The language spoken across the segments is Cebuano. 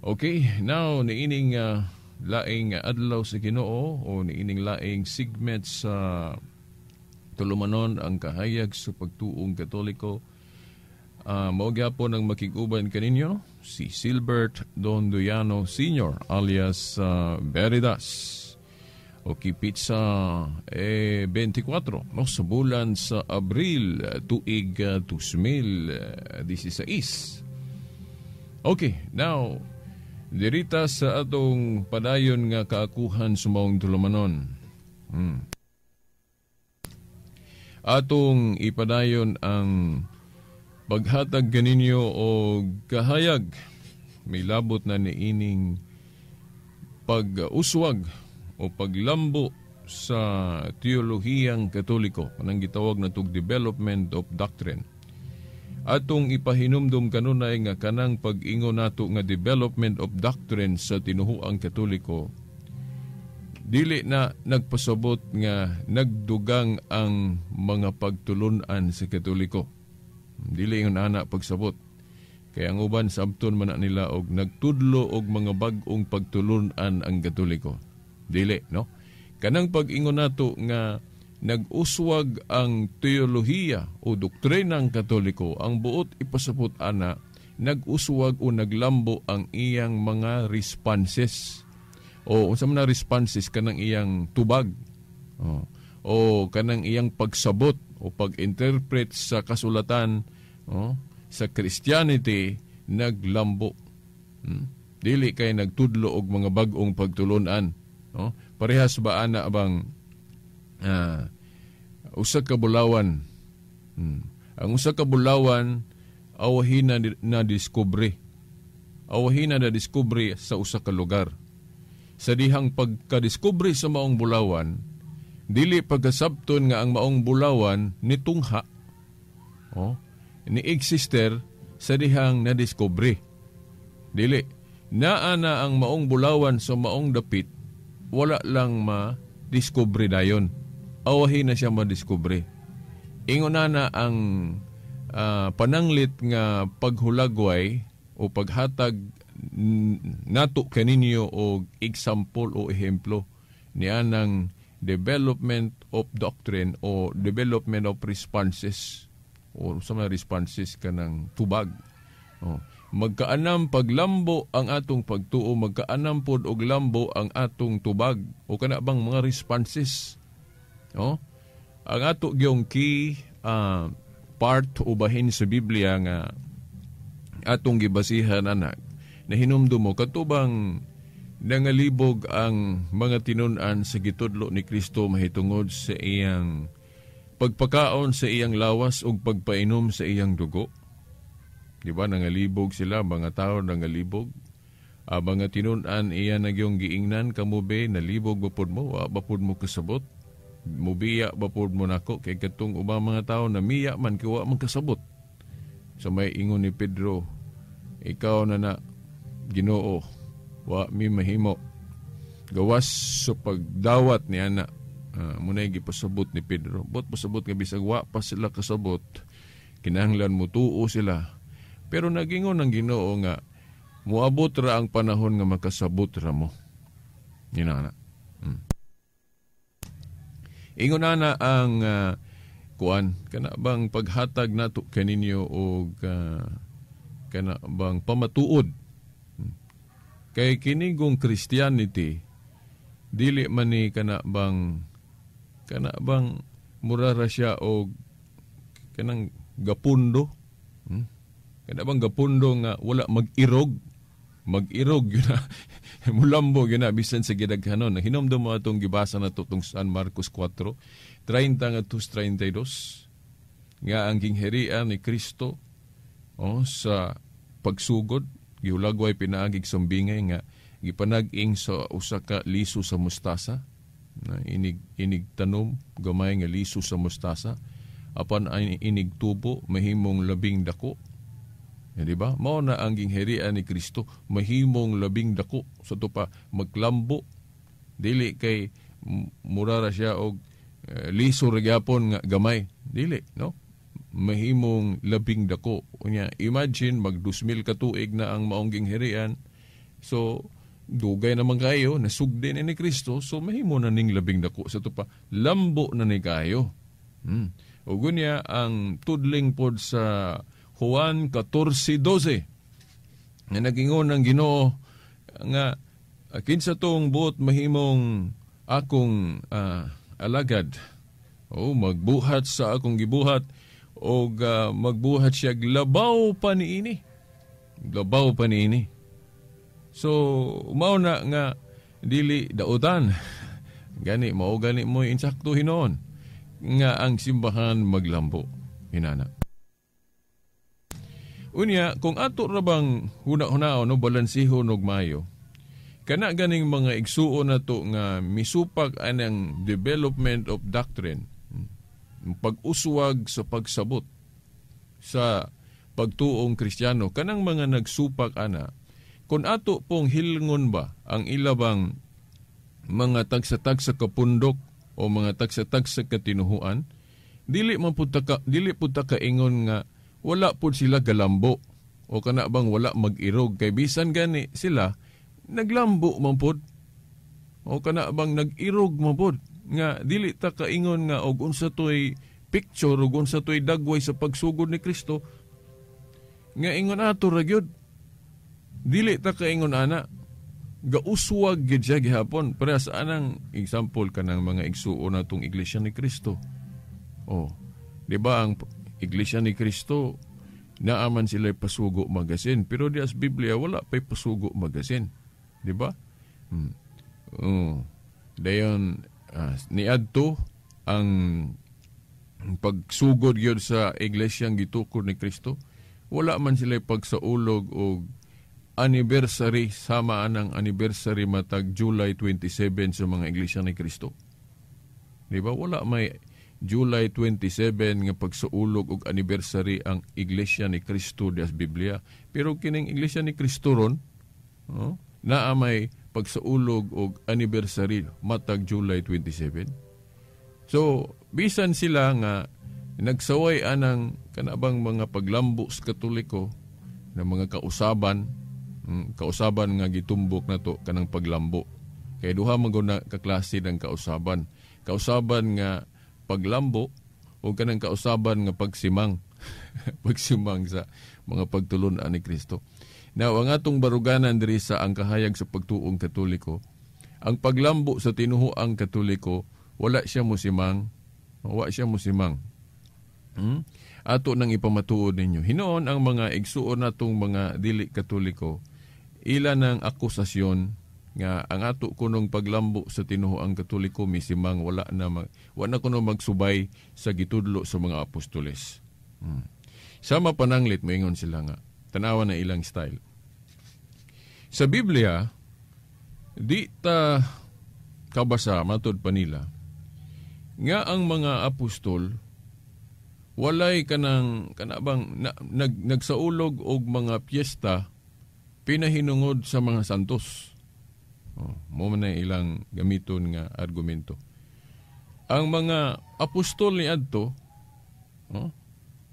Okay, now niining laing adlaw sa Ginoo o niining laing segment sa Tulumanon, ang kahayag sa pagtuong Katoliko. Mao gyapon ang makig-uban kaninyo si Silbert Dondoyano Sr. alias Veridas. Okay, petsa eh, 24, no, sa bulan sa Abril, tuig 2016. Okay, now dirita sa atong padayon nga kaakuhan sa maong tulumanon. Atong ipadayon ang paghatag kaninyo og kahayag may labot na niining pag-uswag o paglambo sa teolohiyang Katoliko, kanang gitawag na tug development of doctrine. Atong ipahinumdum kanunay nga kanang pag-ingon nato nga development of doctrine sa tinuhuang Katoliko, dili na nagpasabot nga nagdugang ang mga pagtulunan sa Katoliko. Dili ingon ana pagsabot. Kaya ang uban sabton man na nila og nagtudlo og mga bag-ong pagtulunan ang Katoliko. Dili, no? Kanang pag-ingon nato nga nag-uswag ang teolohiya o doktrina ng Katoliko, ang buot ipasabot ana, nag-uswag o naglambo ang iyang mga responses. O unsa man na responses? Kanang iyang tubag. O, o kanang iyang pagsabot o pag-interpret sa kasulatan, o, sa Christianity naglambo. Dili kay nagtudlo og mga bag-ong pagtulunan. No? Parehas ba ana bang usa ka bulawan? Ang usa ka bulawan awahin na, na diskubre. Awahin na na-diskubre sa usa ka lugar. Sa dihang pagkadiskubre sa maong bulawan, dili pagkasabton nga ang maong bulawan nitungha. Oh, ni exister sa dihang nadiskubre. Dili. Naa na ang maong bulawan sa maong dapit, wala lang ma-discover dayon. Awahin na siya ma-discover. Ingon na na ang pananglit nga paghulagway o paghatag nato kaninyo og example o ehemplo nianang development of doctrine o development of responses o sa mga responses kanang tubag. Oh. Magkaanam paglambo ang atong pagtuo, magkaanam pod og lambo ang atong tubag o kana bang mga responses. Oh? Ang ato gyung key part o bahin sa Biblia nga atong gibasihan anak, nahinumdum mo kadto bang nangalibog ang mga tinun-an sa gitudlo ni Kristo mahitungod sa iyang pagpakaon sa iyang lawas ug pagpainom sa iyang dugo? Di ba nangalibog sila, mga tao nangalibog. Mga tinun-an iya nagyong giingnan, "Kamo be, nalibog ba pod mo? Wa ba pod mo kasabot? Mubiya ba pod mo nako? Kay katong ubang mga tao namiya man kay wa man kasabot." Sa may ingon ni Pedro, "Ikaw na na, Ginoo, wa mi mahimo gawas sa pagdawat ni ana." Muna'y gipasabot ni Pedro. Buot pasabot nga bisag wa pa sila kasabot, kinahanglan mo tuo sila. Pero nagingon ang Ginoo nga muabot ra ang panahon nga makasabot ra mo. Inana. Ingon ana ang kuan kana bang paghatag nato kaninyo og kana bang pamatuod. Kay kinigong Christianity dili man ni kana bang mura ra siya og kanang gapundo. Kana bang gapundo nga wala mag-irog, mag-irog yun na, mulambo yun na bisan sa gidaghanon. Hinumdum mo atong gibasa na tong San Marcos 4, 30 ngadto 32, nga ang gingharian ni Kristo, oh, sa pagsugod gihulagway pinaagig sambingay nga gipanag-ing sa usa ka liso sa mustasa na inig inig tanom gamay nga liso sa mustasa, apan ay inig tubo mahimong labing dako. Ya, di ba? Mao na ang gingharian ni Kristo, mahimong labing dako sa to pa maglambo. Dili kay mura ra siya og liso ra gyapon nga gamay. Dili, no? Mahimong labing dako. Unya, imagine mag 2000 ka tuig na ang maong gingharian. So dugay naman kayo, nasugdi ni Kristo, so mahimo na ning labing dako sa tupa. Lambo na ni kayo. Ug unya ang tudling pod sa Juan 14:12 nga nagingon ang Ginoo nga kinsa tong buot mahimong akong alagad o magbuhat sa akong gibuhat og magbuhat siya labaw pa niini. Labaw pa niini. So mao na nga dili dautan. Gani mao gani mo insakto hinon nga ang simbahan maglambo hinana. Unya, kung ato ra bang huna-hunaon no balansihon og maayo, kana ganing mga igsuon nato nga misupak anang development of doctrine, pag-uswag sa pagsabot sa pagtuong Kristiyano, kanang mga nagsupak ana, kung ato pong hilngon ba ang ilabang mga tagsa-tagsa kapundok o mga tagsa-tagsa katinuhuan, dili man pud ta dili pud ta kaingon nga wala pud sila galambo o kana bang wala mag-irog, kay bisan gani sila naglambo man pud o kana bang nag-irog man pud, nga dili ta kaingon nga og unsa toy picture og unsa toy dagway sa pagsugod ni Kristo nga ingon ato ra gyud. Dili ta kaingon ana, gauswag gyud siya gihapon. Para sa anang example kanang mga igsuon natong Iglesia ni Kristo. Oh, di ba ang Iglesia ni Kristo naaman sila Pasugo Magazine, pero di as Biblia wala pa'y Pasugo Magazine, di ba? Oh. Dayon niadto ang pagsugod gyud sa iglesyang gitukod ni Kristo, wala man sila pagsaulog og anniversary sama anang anniversary matag July 27 sa mga Iglesia ni Kristo. Di ba? Wala may July 27 nga pagsaulog og anniversary ang Iglesia ni Kristo dias Biblia. Pero kining Iglesia ni Kristo ron, oh, naa may pagsaulog og anniversary matag July 27. So, bisan sila nga nagsaway anang kanabang mga paglambo sa Katoliko na mga kausaban, kausaban nga gitumbok nato kanang paglambo. Kay duha man gud na kaklase ng kausaban. Kausaban nga paglambo o kanang kausaban nga pagsimang. Pagsimang sa mga pagtulun-an ni Kristo. Now, ang atong baruganan diri sa ang kahayag sa pagtuong Katoliko, ang paglambo sa tinuhuang Katoliko, wala siya musimang. Wala siya musimang. Ato nang ipamatuod ninyo. Hinoon ang mga igsuon natong mga dili Katoliko, ila ng akusasyon nga ang ato kunong paglambo sa tinuhuang Katoliko misimang wala na wala kuno magsubay sa gitudlo sa mga apostoles. Sama pananglit moingon sila nga tanawa na ilang style. Sa Biblia di ta kabasa matud pa nila nga ang mga apostol walay kanang kanabang nagsaulog og mga piyesta pinahinungod sa mga santos. Oh, mo man na ilang gamiton nga argumento. Ang mga apostol ni adto, oh,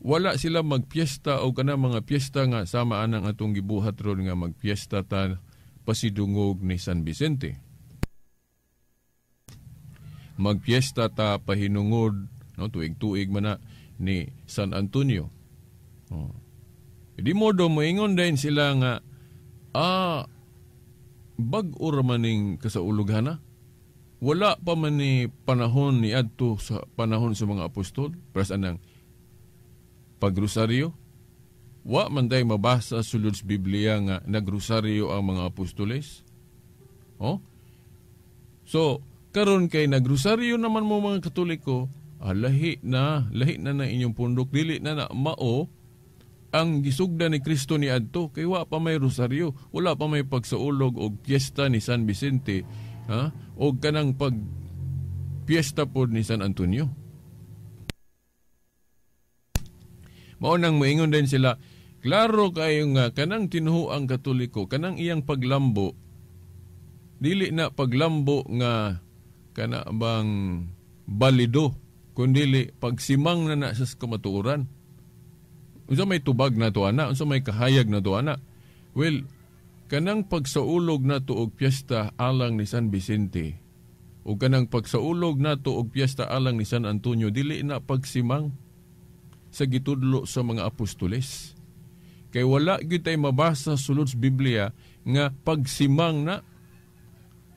wala sila magpiesta o kana mga piyesta nga sama anang atong gibuhat ron nga magpiesta ta pasidungog ni San Vicente. Magpiesta ta pahinungod, no, tuig-tuig man na ni San Antonio. Oh. Di modo moingon din sila nga bag-o ra man ning kasaulughana. Wala pa man ni panahon ni adto sa panahon sa mga apostol. Para sa anang pagrosaryo, wa man day mabasa sulod sa Biblia nga nagrosaryo ang mga apostoles. Oh? So, karon kay nagrosaryo naman mo mga Katoliko, lahi na na inyong pundok, dili na na mao ang gisugda ni Kristo ni adto, kay wa pa may rosaryo, wala pa may pagsaulog og piyesta ni San Vicente, ha? Og kanang pag piyesta pod ni San Antonio. Mao nang moingon din sila, klaro kayo nga kanang tinuhuang Katoliko, kanang iyang paglambo, dili na paglambo nga kana bang balido, kundili pagsimang na na sa kamatuoran. Unsa may tubag na to ana, unsa may kahayag na to ana. Well, Kanang pagsaulog nato og piyesta alang ni San Vicente o kanang pagsaulog nato og piyesta alang ni San Antonio, dili na pagsimang sa gitudlo sa mga apostoles. Kay wala gyud tay mabasa sulod sa Biblia nga pagsimang na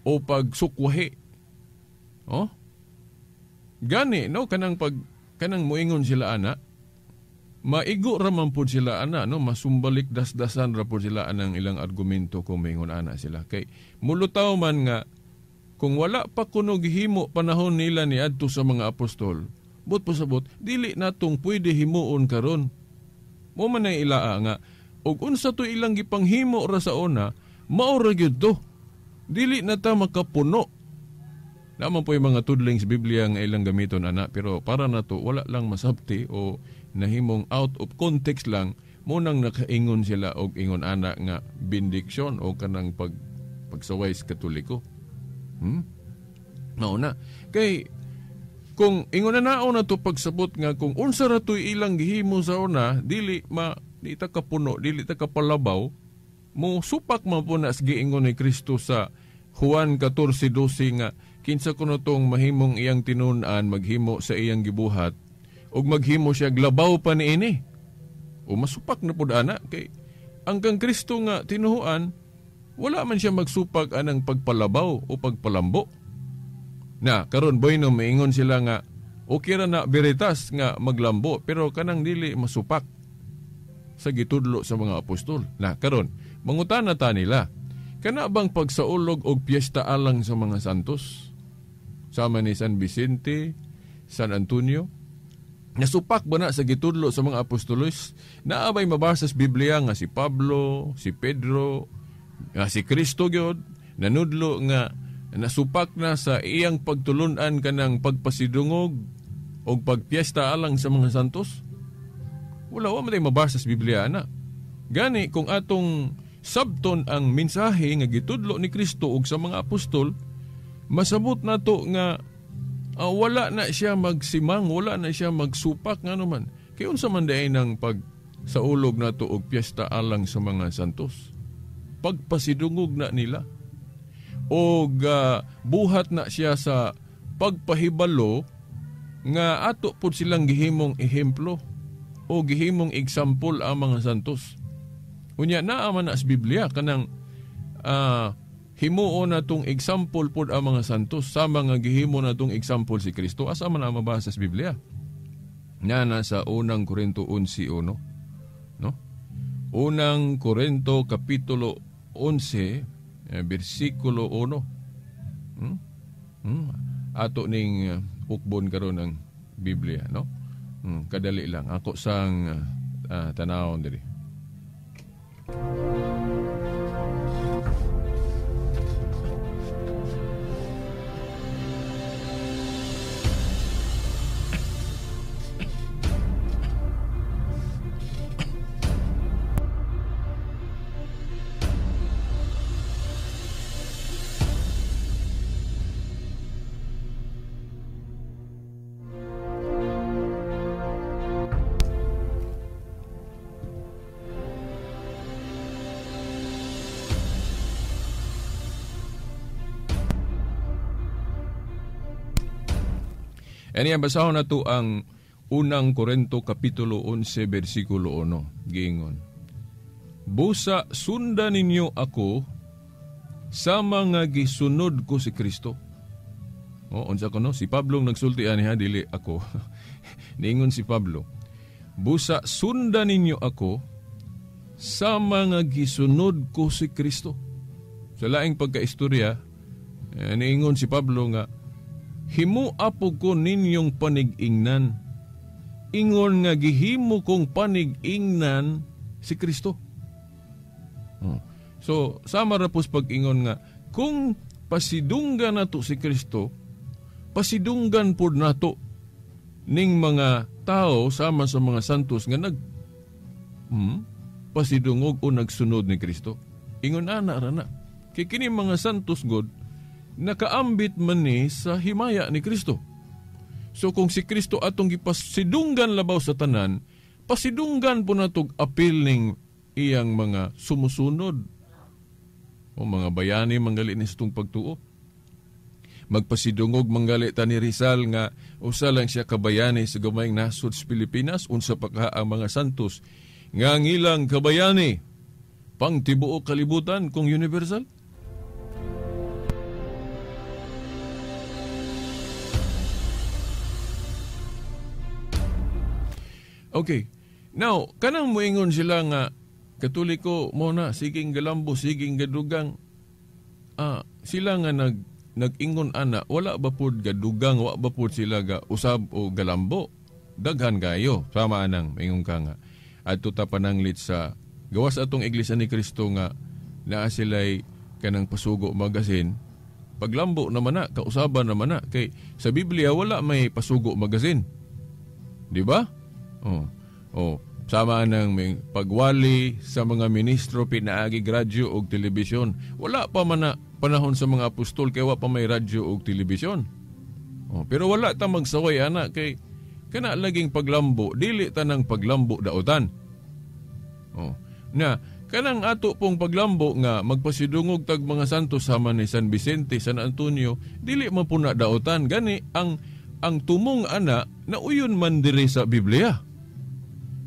o pagsukwahi. Oh? Gani no kanang kanang moingon sila ana, maigo ra man pud sila ana no, masumbalik dasdasan ra pud sila anang ilang argumento kung moingon ana sila. Kay mulutaw man nga kung wala pa kuno gihimo panahon nila niadto sa mga apostol, but pasabot dili natong pwede himuon karon. Mo man ang ilaa nga og unsa to ilang gipanghimo ra sa una, mao ra gyud to. Dili na ta makapuno. Naman po yung mga tudling sa Biblia nga ilang gamiton ana, pero para na to wala lang masabti o nahimong out of context lang mo nang nakaingon sila og ingon ana nga bendiksyon o kanang pagsaway sa Katoliko. Mao na. Kay kung ingon na naon na to pagsabot nga kung unsa ra to'y ilang gihimo sa una, dili ma di ta kapuno, dili ta kapalabaw, mo supak man po na giingon ni Kristo sa Juan 14:12 nga kinsa kuno tong mahimong iyang tinun-an maghimo sa iyang gibuhat ug maghimo siya glabaw pa niini. O masupak na pud ana kay ang kang Kristo nga tinuhuan wala man siya magsupak anang pagpalabaw o pagpalambo. Na karon bueno maingon sila nga okay ra na veritas nga maglambo pero kanang dili masupak sa gitudlo sa mga apostol. Na karon mangutana ta nila, kana bang pagsaulog og piyesta alang sa mga santos sama ni San Vicente, San Antonio, nasupak ba na sa gitudlo sa mga apostolos? Naa bay mabasa sa Biblia nga si Pablo, si Pedro, nga si Kristo gyud nanudlo nga nasupak na sa iyang pagtulun-an kanang pagpasidungog og pagpiyesta alang sa mga santos? Wala, wa man tay mabasa sa Biblia ana. Gani kung atong sabton ang mensahe nga gitudlo ni Kristo ug sa mga apostol, masabot nato nga wala na siya magsimang, wala na siya magsupak ngano man. Kay unsa man diay nang pagsaulog nato og piyesta alang sa mga santos? Pagpasidungog na nila og buhat na siya sa pagpahibalo nga ato pud silang gihimong ehemplo o gihimong example ang mga santos. Unya naa man na sa Biblia kanang himuon na tong example pod ang mga santos sama nga gihimo na tong example si Kristo. Asa man ang mabasa sa Biblia? Nga nasa unang Korinto 11:1, no? Unang Korinto kapitulo 11 bersikulo 1. Ato ning ukbon karon ang Biblia, no? Kadali lang ako sang tanawon diri. Ani basahon nato ang unang Korinto kapitulo 11 bersikulo 1. Giingon, busa sundan ninyo ako sama nga gisunod ko si Kristo. O, unsa ko no? Si Pablo nagsulti ani ha, dili ako. Niingon si Pablo, busa sundan ninyo ako sama nga gisunod ko si Kristo. Sa laing pagkaistorya, niingon si Pablo nga himo apo ko ninyong panig-ingnan. Ingon nga gihimo kong panig-ingnan si Kristo. So, sama ra pos pag-ingon nga, kung pasidunggan nato si Kristo, pasidunggan pod nato ning mga tao sama sa mga santos nga nag pasidungog o nagsunod ni Kristo. Ingon ana ra na. Kay kini mga santos god nakaambit man ni sa himaya ni Kristo. So kung si Kristo atong gipasidunggan labaw sa tanan, pasidunggan po natog apil ning iyang mga sumusunod. O mga bayani manggali ni sa itong pagtuo. Magpasidungog manggali ta ni Rizal nga usa lang siya kabayani sa gamayng nasod sa Pilipinas, unsa pa ka ang mga santos nga ang ilang kabayani pang tibuok kalibutan kung universal. Okay. Now, kanang moingon sila nga Katoliko mo na siging galambo, siging gadugang. Sila nga nag-ingon ana, wala ba pud gadugang, wa ba pud sila ga usab o galambo? Daghan kayo, sama anang ingon ka nga. Adto ta pananglit sa gawas atong Iglesia ni Kristo nga naa sila'y kanang Pasugo Magazine. Paglambo naman na, kausaban naman na, kay sa Biblia wala may Pasugo Magazine. Di ba? Oh. Oh. Sama nang may pagwali sa mga ministro pinaagi radyo og telebisyon. Wala pa man na panahon sa mga apostol kay wa pa may radyo og telebisyon. Oh, pero wala ta magsaway ana kay kana laging paglambo, dili ta nang paglambo daotan. Oh, na kanang ato pong paglambo nga magpasidungog tag mga santo sama ni San Vicente, San Antonio, dili man po na daotan. Gani ang tumong ana nauyon man diri sa Biblia.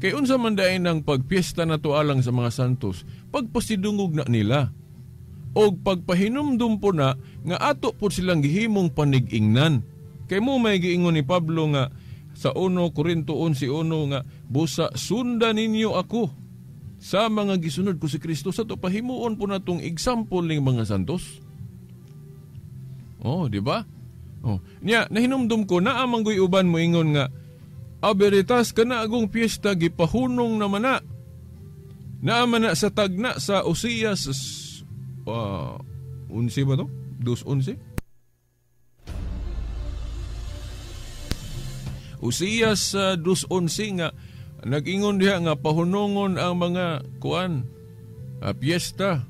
Kay unsa man daay nang pagpiesta na to alang sa mga santos, pagpasidungog na nila. Og pagpahinumdum po na nga ato po silang gihimong panig-ingnan. Kay mo may giingon ni Pablo nga sa 1 Korinto 11:1 nga busa sundan ninyo ako sa mga gisunod ko si Kristo, sa to pahimuon po natong example ning mga santos. Oh, di ba? Oh, nya nahinumdum ko naa manggoy uban moingon nga aberitas kana agong piyesta gipahunong naman na. Naa man na sa tagna sa Osias 11 ba to? 2:11? Osias 2:11 nga nag-ingon diha nga pahunongon ang mga kuan piyesta.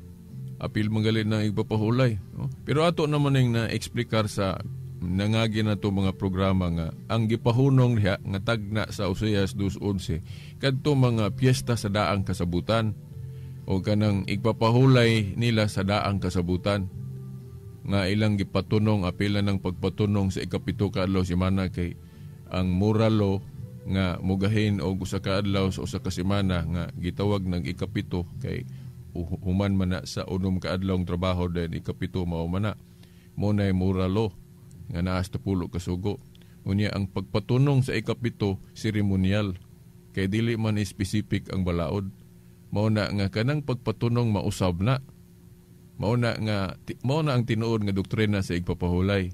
Apil manggalit na igpapahulay. No? Pero ato naman yung na-explikar sa nangagi na to mga programa nga ang gipahunong diha nga tagna sa Osias 2:11 kadto mga piyesta sa daang kasabutan o kanang igpapahulay nila sa daang kasabutan nga ilang gipatunong apila ng pagpatunong sa 7 ka adlaw semana kay ang muralo nga mugahin og usa ka adlaw sa usa ka semana nga gitawag nag 7 kay human man na sa 6 ka adlawng trabaho then 7 mao man na mo nay muralo nga naa sa 10 kasugo. Unya ang pagpatunong sa 7 seremonial kay dili man specific ang balaod. Mao na nga kanang pagpatunong mausab na. Mao na nga mao na ang tinuod nga doktrina sa igpapahulay.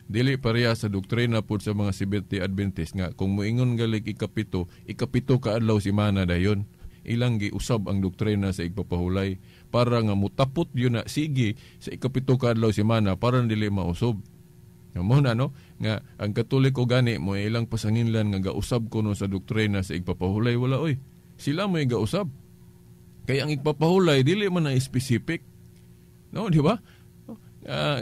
Dili pareha sa doktrina pud sa mga Seventh-day Adventist nga kung moingon galig 7, 7 ka adlaw semana dayon. Ilang giusab ang doktrina sa igpapahulay para nga mutapot yun na sige sa 7 ka adlaw semana para dili mausab. Mo na no nga ang Katoliko gani mo ilang pasanginlan nga gausab kuno sa doktrina sa igpapahulay, wala oy. Sila mo'y gausab. Kay ang igpapahulay dili man na specific. No, di ba?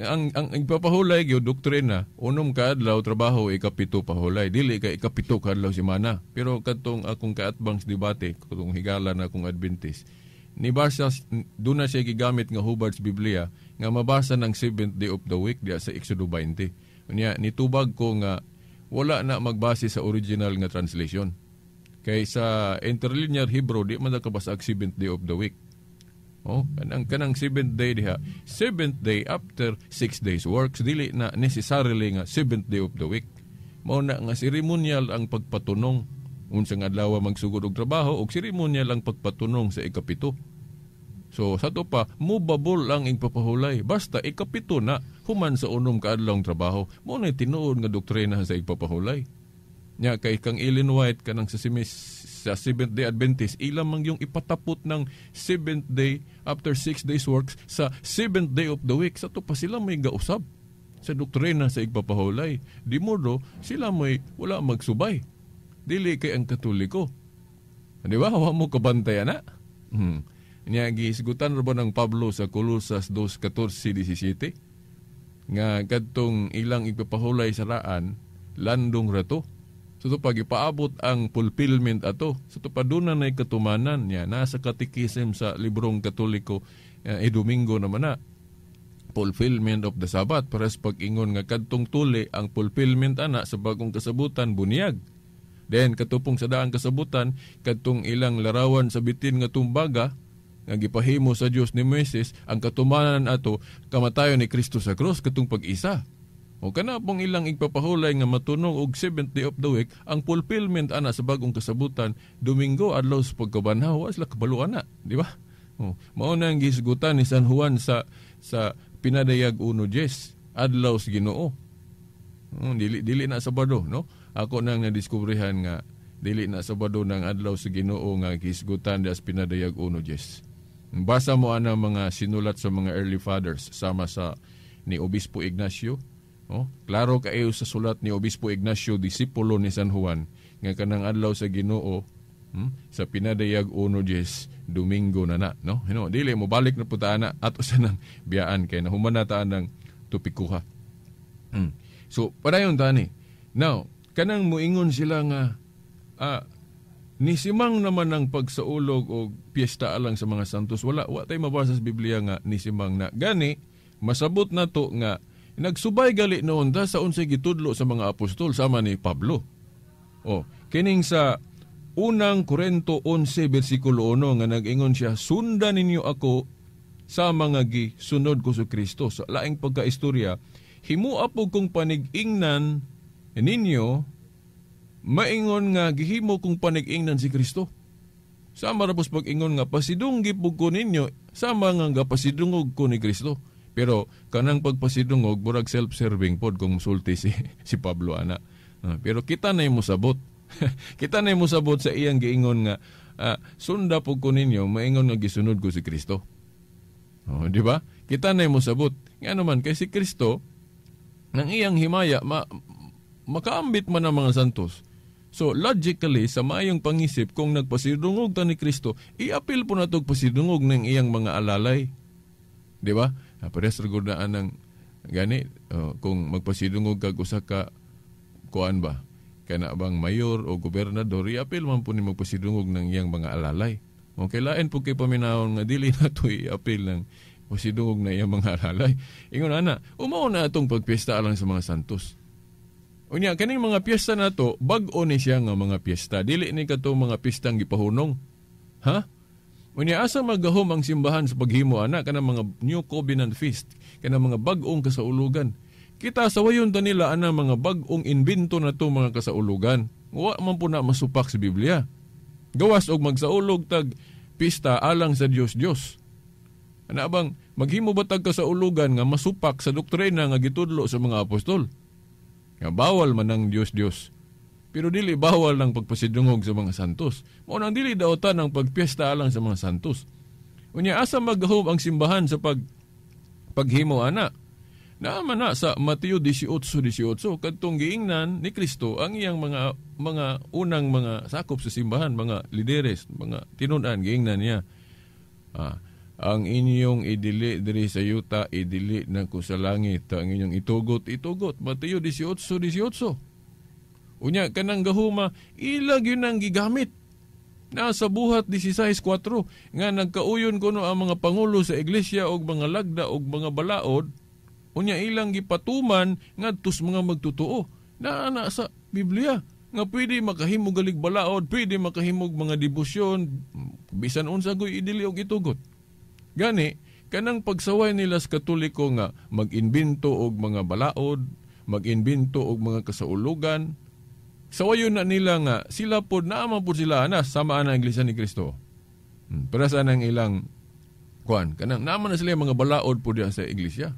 Ang igpapahulay gyud doktrina, 6 ka adlaw trabaho, 7 pahulay. Dili kay 7 ka adlaw semana. Pero kadtong akong kaatbang sa debate, katong higala na akong Adventist, nibasa doon na siya gigamit nga Hubbard's Biblia nga mabasa ng 7th day of the week diya sa Exodo 20. Unya nitubag ko nga wala na magbase sa original nga translation. Kay sa interlinear Hebrew di man nakabasa ang 7th day of the week. Oh, kanang 7th day diha, 7th day after 6 days works dili na necessarily nga 7th day of the week. Mao na nga seremonial ang pagpatunong unsang adlaw magsugod og trabaho og seremonial ang pagpatunong sa 7. So sa to pa mubabol ang igpapahulay basta 7 na human sa 6 ka adlawng trabaho. Mao na tinuod nga doktrina sa igpapahulay. Nya kay kang Ellen White kanang sa Seventh Day Adventist ilang man yung ipatapot ng 7th day after 6 days works sa 7th day of the week. Sa to pa sila may gausab sa doktrina sa igpapahulay. Di modo sila may wala magsubay. Dili kay ang Katoliko. Di ba? Wa mo kabantay ana. Nya gihisgutan ra ba ng Pablo sa Colosas 2:14-17 nga kadtong ilang igpapahulay sa raan landong ra to. So to pag ipaabot ang fulfillment ato, so to paduna nay katumanan niya nasa katikism sa librong Katoliko Domingo naman na. Fulfillment of the Sabbath. Pares pag-ingon nga kadtong tuli, ang fulfillment ana sa bagong kasabutan, bunyag. Then, katupong sa daang kasabutan, kadtong ilang larawan sa bitin nga tumbaga, nga gipahimo sa Dios ni Moises, ang katumanan ato, kamatayon ni Kristo sa krus, katong pag-isa. O kana pong ilang igpapahulay nga matunog og seventh day of the week, ang fulfillment ana sa bagong kasabutan, Domingo, adlaw sa pagkabanhaw, wa sila kabalo ana, di ba? O, mao na ang gisgutan ni San Juan sa Pinadayag 1:10, adlaw sa Ginoo. O, dili na Sabado, no? Ako nang nadiskubrehan nga dili na Sabado nang adlaw sa Ginoo nga gisgutan das Pinadayag 1:10. Basa mo ana mga sinulat sa mga early fathers sama sa ni Obispo Ignacio. Oh, klaro kaayo sa sulat ni Obispo Ignacio, disipulo ni San Juan, nga kanang adlaw sa Ginoo, sa Pinadayag 1:10, Domingo na na, no? Hino, dili mo balik na puta ana ato sa nang biyaan kay nahuman na ta nang tupikuha. So padayon tani. Now, kanang muingon sila nga nisimang naman ang pagsaulog og piyesta alang sa mga santos, wala wa tay mabasa sa Biblia nga nisimang na. Gani masabot na to nga nagsubay gali noon ta sa unsay gitudlo sa mga apostol sama ni Pablo. O, kining sa unang Korento 11 bersikulo 1 nga nag-ingon siya, sundan ninyo ako sa mga gisunod ko sa Kristo. Sa laing pagkaistorya, himua po kong panig-ingnan ninyo, maingon nga gihimo kong panig-ingnan si Kristo. Sama ra pos pag-ingon nga pasidunggi pug ko ninyo, sama nga gapasidungog ko ni Kristo. Pero kanang pagpasidungog murag self-serving pod kung musulti si Pablo ana. Pero kita na mosabot. Kita na mosabot sa iyang giingon nga sunda pug ko ninyo, maingon nga gisunod ko si Kristo. Oh, di ba? Kita na mosabot. Ngano man kay si Kristo nang iyang himaya makaambit man ang mga santos. So logically sa maayong pangisip kung nagpasidungog ta ni Kristo, iapil po natog pasidungog ng iyang mga alalay. Di ba? Parehas ra gud na anang gani kung magpasidungog kag usa ka kuan ba kana bang mayor o gobernador, iapil man po ni magpasidungog ng iyang mga alalay. Okay, lain po kay paminawon nga dili na to iapil ng pasidungog na iyang mga alalay. Ingon ana, umao na atong pagpiyesta alang sa mga santos. Unya kaning mga piyesta nato, bag-o ni siya nga mga piyesta. Dili ni katong mga piyestang gipahunong. Ha? Unya asa magahom ang simbahan sa paghimo ana kanang mga New Covenant Feast, kanang mga bag-ong kasaulugan. Kita sawayon ta nila ana mga bag-ong invento na to mga kasaulugan. Wa man po na masupak sa Biblia. Gawas og magsaulog tag pista alang sa Dios Dios. Ana bang maghimo ba tag kasaulugan nga masupak sa doktrina nga gitudlo sa mga apostol? Nga bawal man ang Dios Dios. Pero dili bawal ng pagpasidungog sa mga santos. Mao nang dili daotan ang pagpiesta alang sa mga santos. Unya asa magahom ang simbahan sa paghimo ana? Naama na sa Mateo 18:18 kadtong giingnan ni Kristo ang iyang mga unang mga sakop sa simbahan, mga lideres, mga tinun-an, giingnan niya. Ang inyong idili diri sa yuta, idili na ko sa langit. Ang inyong itugot, itugot. Mateo 18:18. Unya kanang gahuma ila gyud ang gigamit. Nasa buhat 16:4 nga nagkauyon kuno ang mga pangulo sa iglesia og mga lagda og mga balaod, unya ilang gipatuman ngadto sa mga magtotoo. Naa na sa Biblia nga pwede makahimog galig balaod, pwede makahimog mga debosyon, bisan unsa goy idili og itugot. Gani kanang pagsaway nila sa Katoliko nga mag-imbento og mga balaod, mag-imbento og mga kasaulugan, sawayon na nila nga sila pod naaman pod sila ana sama ana ang Iglesia ni Kristo. Para sa anang ilang kuan kanang naaman na sila mga balaod pod diha sa iglesia.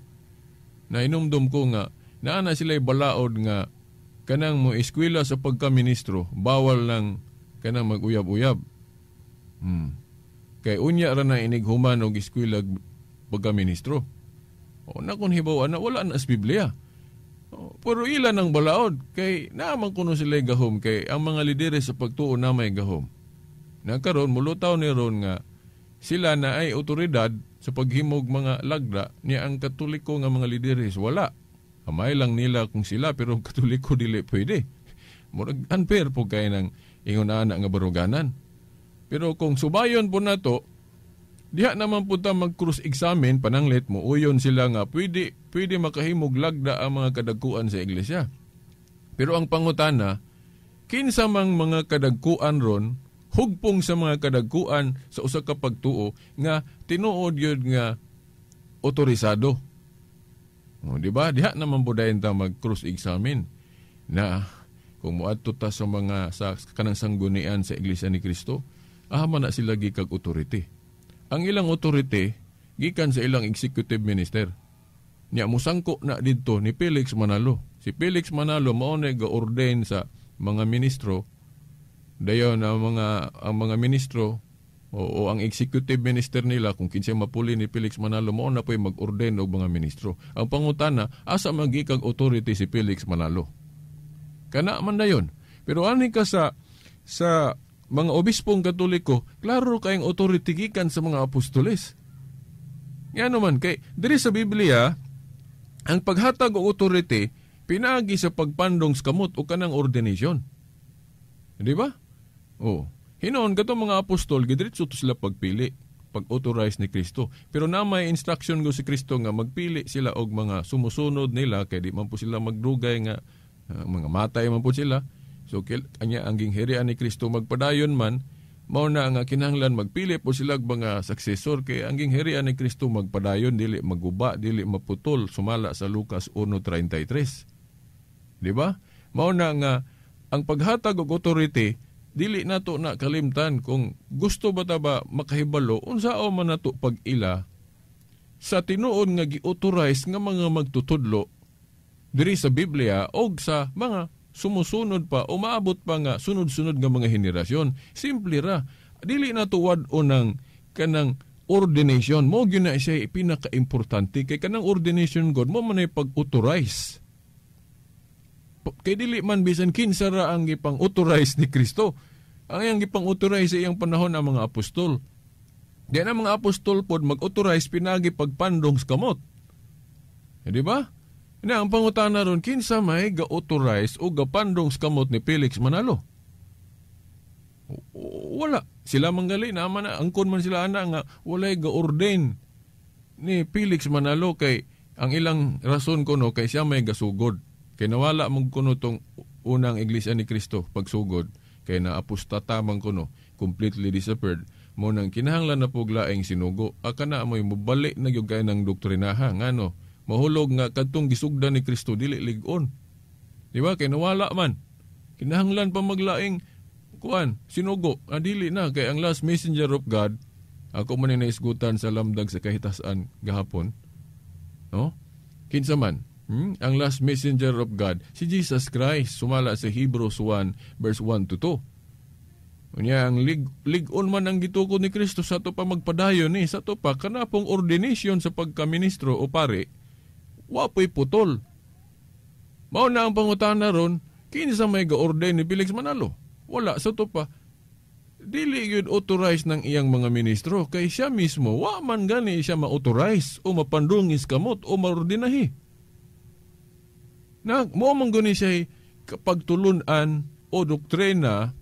Nainumdum ko nga naa na sila balaod nga kanang mo eskwela sa pagkaministro bawal lang kanang maguyab-uyab. Kay unya ra na inighuman og eskwela pagkaministro. O na kun hibaw ana wala na sa Biblia. Pero ilan ang balaod kay naaman kuno sila gahom kay ang mga lideres sa pagtuo na may gahom. Nagkaroon mulutaw ni ron nga sila na ay otoridad sa paghimog mga lagda niya ang Katoliko nga mga lideres wala. Amay lang nila kung sila pero Katoliko dili pwede. Murag unfair po kay nang ingon ana nga baruganan. Pero kung subayon po nato Diha naman po ta mag-cross-examine, pananglit mo, uyon sila nga, pwede makahimog lagda ang mga kadagkuan sa iglesia. Pero ang pangutana, kinsa mang mga kadagkuan ron, hugpong sa mga kadagkuan sa usa ka pagtuo nga tinuod gyud nga otorisado. O, di ba? Diha naman po dayon ta mag-cross-examine na kung moadto ta sa mga sa kanang sanggunian sa Iglesia ni Cristo, aha man na sila gikag authority. Ang ilang authority gikan sa ilang executive minister. Nya musangko na didto ni Felix Manalo. Si Felix Manalo mao na ga-ordain sa mga ministro. Dayon ang mga ministro o ang executive minister nila, kung kinsay mapuli ni Felix Manalo, mao na po'y mag-ordain og mga ministro. Ang pangutana, asa magikag authority si Felix Manalo? Kana man dayon. Pero ani ka sa mga obispong Katoliko, klaro kayong authority gikan sa mga apostoles. Ngano man kay diri sa Biblia ang paghatag og authority pinaagi sa pagpandong sa kamot o kanang ordination. Di ba? Oh. Hinon katong mga apostol gidiretso to sila pagpili, pag-authorize ni Kristo. Pero na may instruction go si Kristo nga magpili sila og mga sumusunod nila kay di man po sila magdugay nga mga matay man po sila. So kanya ang ginghirian ni Kristo magpadayon man, mao na nga kinahanglan magpili po sila og mga successor kay ang ginghirian ni Kristo magpadayon, dili maguba, dili maputol, sumala sa Lucas 1:33. Di ba? Mao na nga ang paghatag og authority dili nato na kalimtan. Kung gusto ba ta ba makahibalo unsao man nato pag-ila sa tinuod nga gi-authorize nga mga magtutudlo diri sa Biblia og sa mga sumusunod pa o maabot pa nga sunod-sunod nga mga henerasyon. Simple ra. Dili na tuwad o ng kanang ordination. Mo gyud na siya pinaka-importante kay kanang ordination God mo man ay pag-authorize. Kay dili man bisan kinsa ra ang gipang-authorize ni Kristo. Ang iyang gipang-authorize sa iyang panahon ang mga apostol. Di na mga apostol pod mag-authorize pinagi pagpandong sa kamot. Di ba? Na ang pangutana ron, kinsa may ga-authorize o gapandong sa kamot ni Felix Manalo? Wala. Sila manggali, naman na, angkon man sila ana nga walay ga-ordain ni Felix Manalo kay ang ilang rason kuno kay siya may gasugod. Kay nawala mong kuno tong unang Iglesia ni Kristo pagsugod kay naapostata man kuno, completely disappeared. Mo nang kinahanglan na pug laing sinugo. Aka na mo'y mubalik na gyud kay ng doktrinaha ngano mahulog nga kadtong gisugdan ni Kristo dili lig-on. Di ba? Kay nawala man. Kinahanglan pa maglaing kuan, sinugo. Ah, dili na kay ang last messenger of God, ako man ni naisgutan sa lamdag sa kahitasan gahapon. No? Kinsa man? Ang last messenger of God, si Jesus Christ, sumala sa Hebrews 1 verse 1 to 2. Unya ang lig-on man ang gitukod ni Kristo sa ato pa magpadayon ni sa ato pa kanapong ordination sa pagkaministro o pare, wa po'y putol. Mao na ang pangutana ron, kinsa may ga-ordain ni Felix Manalo? Wala sa ato pa. Dili gyud authorized ng iyang mga ministro kay siya mismo wa man gani siya ma-authorize o mapandungis kamot o maordinahi. Na mo man gani siya pagtulunan o doktrina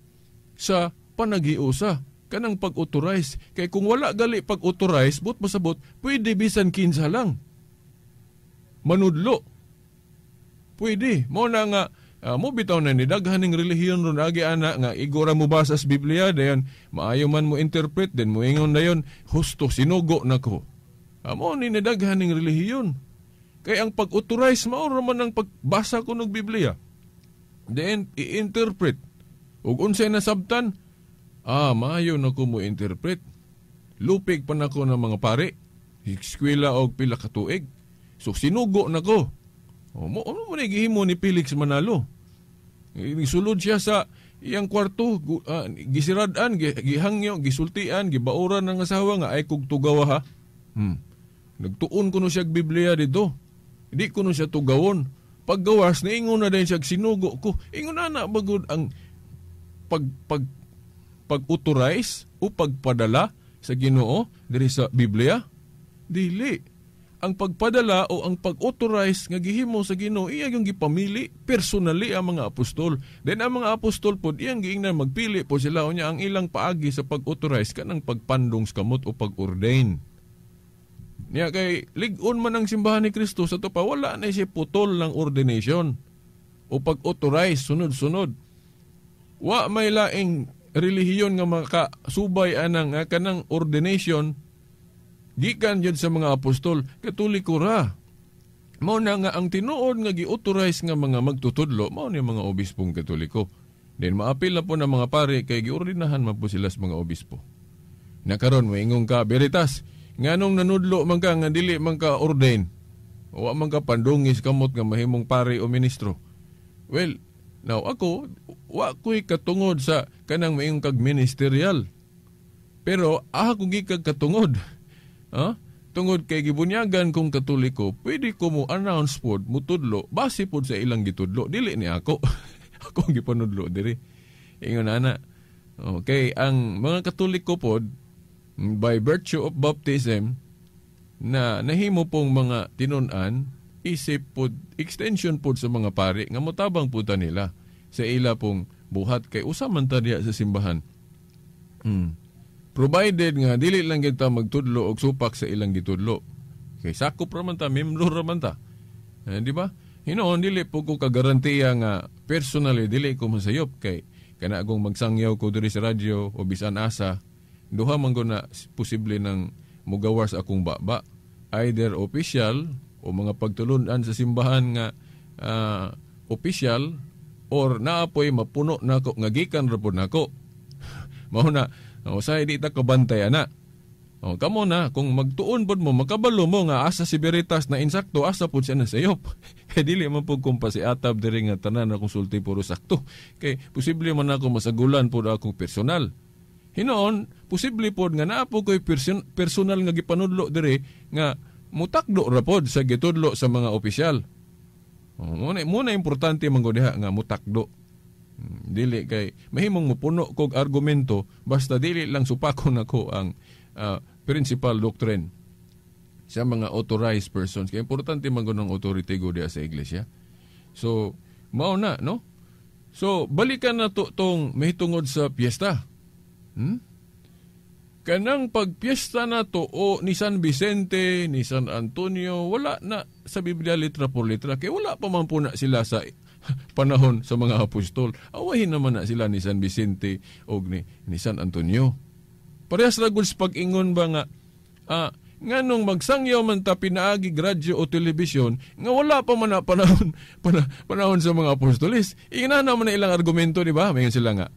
sa panagiusa kanang pag-authorize kay kung wala gali pag-authorize, but pasabot pwede bisan kinsa lang manudlo, pwede mo na nga mo bitaw na ni daghan ning relihiyon ron agi ana nga igora mo basa sa Biblia, dayon maayo man mo interpret, then moingon dayon, "Husto, sinugo nako." Mo ni nidaghan ning relihiyon kay ang pag-authorize mao ra man ang pagbasa ko ng Biblia, then i-interpret ug unsay nasabtan, maayo na ko mo interpret, lupig pa nako ng mga pare, eskwela og pila ka tuig, so sinugo na ko. O, mo ano mo na gihimo ni Felix Manalo? Sulod siya sa iyang kwarto, gisirad-an, gihangyo, gisultian, gibauran ng asawa nga ay kog tugawa ha. Nagtuon kuno siya Biblia dito. Hindi kuno siya tugawon. Paggawas, niingon na din siya, "Sinugo ko." Ingon na na bagod ang pag-authorize o pagpadala sa Ginoo diri sa Biblia? Dili. ang pagpadala o ang pag-authorize nga gihimo sa Ginoo, iya yung gipamili personally ang mga apostol. Then ang mga apostol pod iyang giingnan magpili po sila, unya ang ilang paagi sa pag-authorize kanang pagpandong sa kamot o pag-ordain. Niya kay lig-on man ang simbahan ni Kristo sa to pa, wala na siya putol ng ordination o pag-authorize sunod-sunod. Wa may laing relihiyon nga makasubay anang kanang ordination gikan jud sa mga apostol. Katoliko ra. Mao na nga ang tinuod nga gi-authorize nga mga magtutudlo mao ni mga obispong Katoliko. Then maapil na po ng mga pare kay giordinahan man po sila sa mga obispo. Na karon moingon ka, Veritas, nganong nanudlo man ka nga dili man ka ordain, wa man ka pandungis kamot nga mahimong pare o ministro? Well, now ako wa ko'y katungod sa kanang moingon kag ministerial. Pero ako gikag katungod. Ha? Tungod kay gibunyagan kong Katoliko, pwede ko mo announce pod, mutudlo, base pod sa ilang gitudlo. Dili ni ako. Ako ang gipanudlo diri. Ingon ana. Okay, ang mga Katoliko pod, by virtue of baptism, na nahimo pong mga tinun-an, isip pod, extension pod sa mga pari, nga motabang pod ta nila sa ila pong buhat kay usa man ta diha sa simbahan. Provided nga dili lang kita magtudlo og supak sa ilang gitudlo. Kay sakop ra man ta, membro ra man ta. Di ba? Hinoon dili po ko kagarantiya nga personally dili ko masayop kay kana akong magsangyaw ko diri sa radyo o bisan asa, duha man ko na posible nang mugawas akong baba. Either official o mga pagtulunan sa simbahan nga official or naapoy mapuno nako nga gikan ra pod nako. Mao na o sa di ta kabantay ana. O kamo na kung magtuon pod mo makabalo mo nga asa si Veritas na insakto, asa pod siya na sayop. Kay dili man pud kung pasiatab diri nga tanan akong sulti puro sakto. Kay posible man ako masagulan pod akong personal. Hinoon, posible pod nga naa po koy personal nga gipanudlo diri nga mutakdo ra pod sa gitudlo sa mga opisyal. O, muna importante man gud diha nga mutakdo. Dili kay mahimong mupuno kog argumento basta dili lang supakon nako ang principal doctrine sa mga authorized persons. Kay importante man gud ang authority go diha sa iglesia. So mao na, no? So balikan na to tong mahitungod sa piyesta. Kanang pagpiyesta na to o ni San Vicente, ni San Antonio, wala na sa Biblia litra por litra. Kay wala pa man po na sila sa panahon sa mga apostol. Awahin naman na sila ni San Vicente o ni San Antonio. Parehas ra gud sa pag-ingon ba nga, nganong magsangyaw man ta pinaagi radyo o telebisyon, nga wala pa man na panahon sa mga apostolis. Ingana naman na ilang argumento, di ba? Mayon sila nga,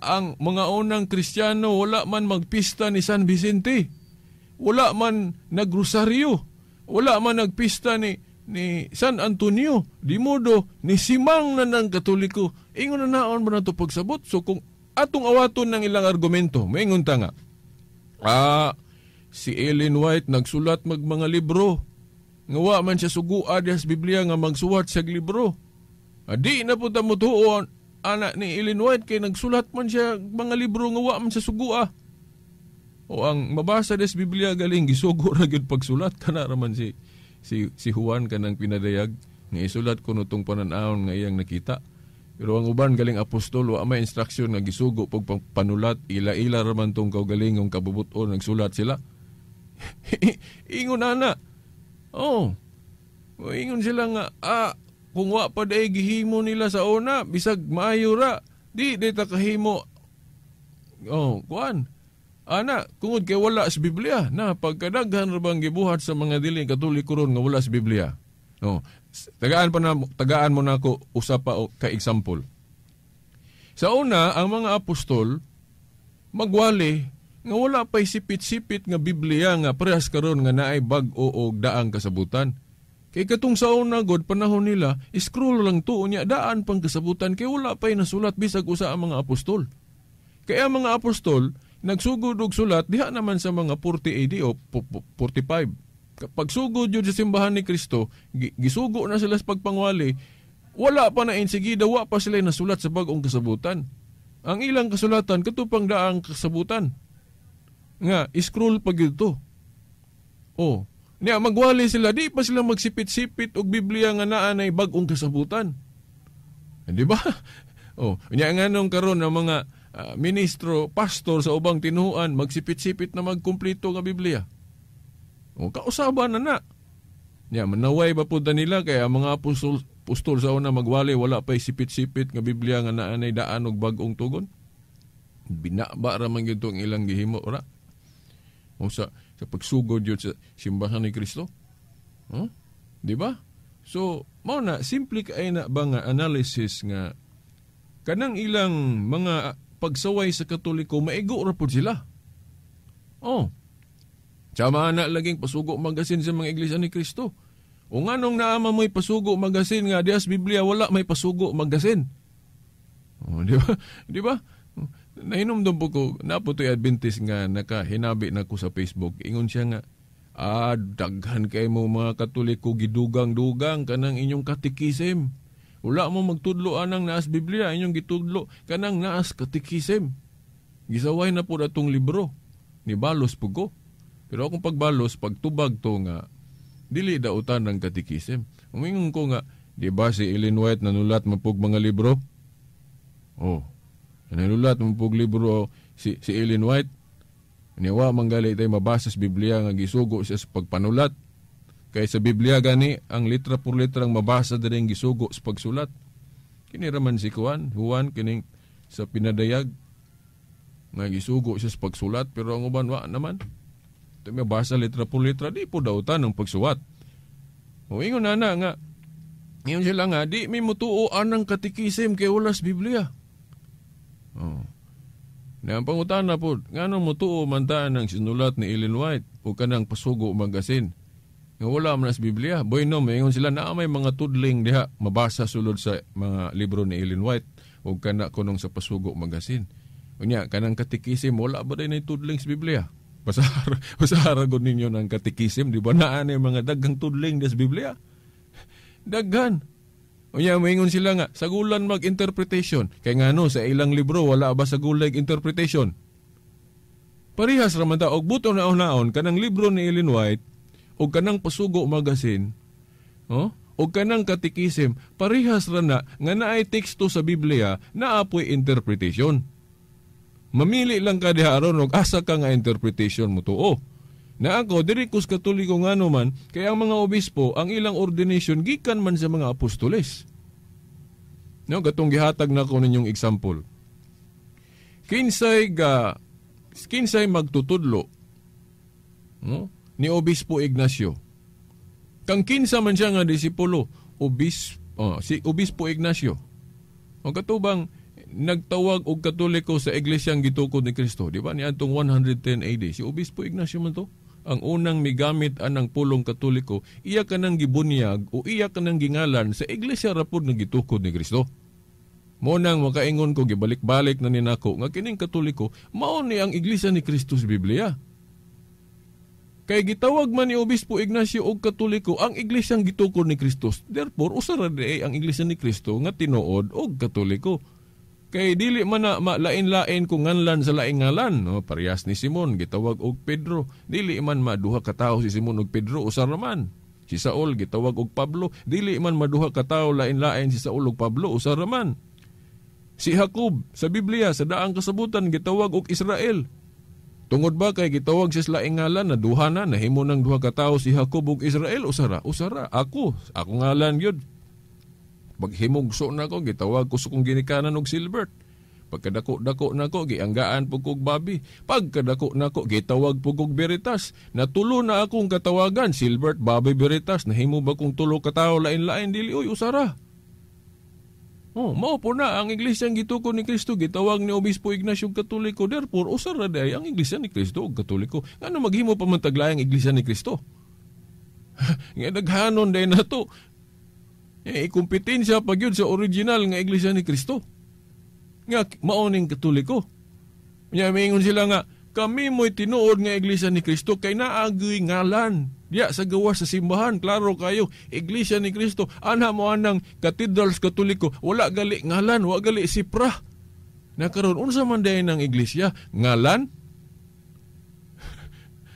ang mga unang Kristiyano wala man magpista ni San Vicente. Wala man nagrosaryo. Wala man nagpista ni San Antonio. Di modo ni simang na ng Katoliko. Ingon na naon ba na ito pagsabot? So kung atong awaton ng ilang argumento, maingon ta nga, si Ellen White nagsulat mag mga libro. Nga wa man siya sugua diha sa Biblia nga magsuwat siya libro. Di na po ta motuon anak ni Ellen White kay nagsulat man siya mga libro nga wa man siya sugua. O ang mabasa des Biblia galing gisugo ra gyud pagsulat kana ra man si Juan kanang pinadayag nga isulat kuno tong panan-awon nga iyang nakita. Pero ang uban galing apostol wa may instruction nga gisugo pag panulat, ila-ila ra man tong kaugalingong kabubuton nagsulat sila. Ingon ana. Oh. Ingon sila nga kung wa pa day gihimo nila sa una, bisag maayo ra, di ta kahimo. Oh, kuan. Ana, kungod kay wala sa Biblia, na pagkadaghan ra bang gibuhat sa mga dili Katoliko ron nga wala sa Biblia. Oh, tagaan mo na ako usa pa o, ka example. Sa una, ang mga apostol magwali nga wala pay sipit-sipit nga Biblia nga parehas karon nga naay bag-o og daang kasabutan. Kay katong sa una god panahon nila, scroll lang to unya daan pang kasabutan kay wala pay nasulat bisag usa ang mga apostol. Kaya ang mga apostol nagsugod og sulat diha naman sa mga 40 AD o 45. Pagsugod yun sa simbahan ni Kristo, gisugo na sila sa pagpangwali, wala pa na insigida, wa pa sila nasulat sa bag-ong kasabutan. Ang ilang kasulatan, katupang daang kasabutan. Nga, scroll pa gito. Oh, Niya magwali sila, di pa sila magsipit-sipit og Biblia nga naa nay bag-ong kasabutan. Di ba? Oh, nya nganong karon ang mga ministro, pastor sa ubang tinuan magsipit-sipit na magkumpleto nga Biblia. O kausaban na na. Nya manaway ba pud nila kay ang mga apostol sa una magwali wala pay sipit-sipit nga Biblia nga naa nay daan og bag-ong tugon. Binaba ra man gyud ang ilang gihimo ra. O sa pagsugod yun sa simbahan ni Kristo. Huh? Di ba? So, mao na, simple kay na ba nga analysis nga kanang ilang mga pagsaway sa Katoliko, maigo ra pud sila. Oh. Tsama na laging Pasugo Magasin sa mga Iglesia ni Kristo. O nganong naama mo'y Pasugo Magasin nga dias Biblia wala may Pasugo Magasin. Oh, di ba? Di ba? Nahinomdom po ko, napo to'y Adventist nga nakahinabi na ko sa Facebook. Ingon siya nga, daghan kay mo mga Katoliko gidugang-dugang kanang inyong katikisim. Wala mo magtudlo anang naas Biblia, inyong gitudlo kanang naas katikisim. Gisaway na po atong libro. Nibalos po ko. Pero akong pagbalos, pagtubag to nga, dili dautan ng katikisim. Umingon ko nga, di ba si Ellen White nanulat mapug mga libro? Oh, nanulat mapug libro si Ellen White. Niwa manggali tayo mabasa sa Biblia nga gisugo siya sa pagpanulat. Kay sa Biblia gani, ang litra por litra ang mabasa diri ang gisugo sa pagsulat. Kini raman si Juan kining sa pinadayag nga gisugo siya sa pagsulat, pero ang uban wa naman. Ito mabasa litra por litra, di po dautan ang pagsuwat. O ingon na nga, ingon sila nga, di may mutuo anang katikisim kay wala sa Biblia. Oh. Na ang pangutana po, ngano mutuo man taan ang sinulat ni Ellen White o kanang Pasugo Magasin? Nga wala man sa Biblia. Bueno, maingon sila na may mga tudling diha mabasa sulod sa mga libro ni Ellen White o kana kunong sa Pasugo Magasin. Unya, kanang katikisim, wala ba din ay tudling sa Biblia? Basahara gud ninyo ng katikisim, di ba naa ni mga daghang tudling sa Biblia? Daghan. Unya, maingon sila nga, sagulan mag-interpretation. Kaya nga no, sa ilang libro, wala ba sagulay interpretation? Parihas raman ta, og buto na naon kanang libro ni Ellen White, o kanang Pasugo Magasin, oh, o kanang katikisim, parihas ra na, nga naay teksto sa Biblia, naapoy interpretation. Mamili lang ka diha aron og asa ka nga interpretation mo tuo. Na ako, diri kus Katoliko ngano man, kaya ang mga obispo, ang ilang ordination, gikan man sa mga apostoles. No, gatong gihatag na ko ninyong example. Kinsay magtutudlo, no, ni Obispo Ignacio. Kang kinsa man siya nga disipulo, si Obispo Ignacio. O katubang nagtawag og Katoliko sa iglesyang gitukod ni Kristo, di ba? Niadtong 110 AD, si Obispo Ignacio man to. Ang unang migamit anang pulong Katoliko, iya kanang gibunyag o iya kanang gingalan sa iglesia rapod nga gitukod ni Kristo. Mo nang makaingon ko, gibalik-balik na ni nako nga kining Katoliko mao ni ang iglesia ni Kristo sa Biblia. Kay gitawag man ni Obispo Ignacio og Katoliko ang iglesyang gitukod ni Kristo. Therefore, usa ra diay ang iglesia ni Kristo nga tinuod og Katoliko. Kay dili man na malain-lain kung nganlan sa laing ngalan, no? Parehas ni Simon gitawag og Pedro, dili man maduha ka tawo si Simon og Pedro, usa ra man. Si Saul gitawag og Pablo, dili man maduha ka tawo lain-lain si Saul og Pablo, usa ra man. Si Jacob sa Biblia sa daang kasabutan gitawag og Israel. Tungod ba kay gitawag siya sa laing ngalan na duha na nahimo nang duha ka tawo si Jacob og Israel, usa ra, usa ra. Ako ngalan gyud. Paghimugso na ko, gitawag ko sa kong ginikanan og Silbert. Pagkadako-dako na ko, gianggaan po kog Babi. Pagkadako na ko, gitawag po kog Veritas. Natulo na akong katawagan, Silbert, Babi, Veritas. Nahimo ba kong tulo katawo lain-lain, dili, uy, usara. Oh, mao po na ang iglesia ang gitukod ni Kristo, gitawag ni Obispo Ignacio Katoliko. Therefore, usara day ang iglesia ni Kristo og Katoliko. Ngano maghimo pa man taglayang iglesia ni Kristo? Nga daghanon day na to. Eh, ikumpetensya pag yun sa original nga iglesia ni Kristo. Nga maoning Katoliko. Nya maingon sila nga, kami mo'y tinuod nga iglesia ni Kristo kay naagoy ngalan. Diya sa gawas sa simbahan, klaro kayo, iglesia ni Kristo, ana mo anang Cathedral Katoliko, wala gali ngalan, wala gali sipra. Nakaroon, unsa man dayon ang iglesia? Ngalan?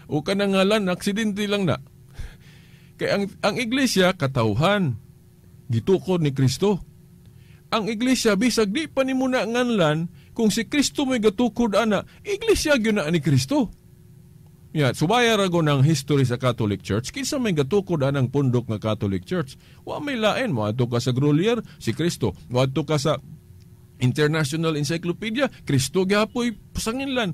O kanang ngalan, aksidente lang na. Kay ang iglesia katawhan gitukod ni Kristo. Ang iglesia bisag di pa nimo na nganlan kung si Kristo may gatukod ana, iglesia gyud na ni Kristo. Ya, subaya ra go ng history sa Catholic Church. Kinsa may gatukod anang pundok nga Catholic Church? Wa may lain. Moadto ka sa Grolier, si Kristo. Moadto ka sa International Encyclopedia, Kristo gihapoy pasanginlan.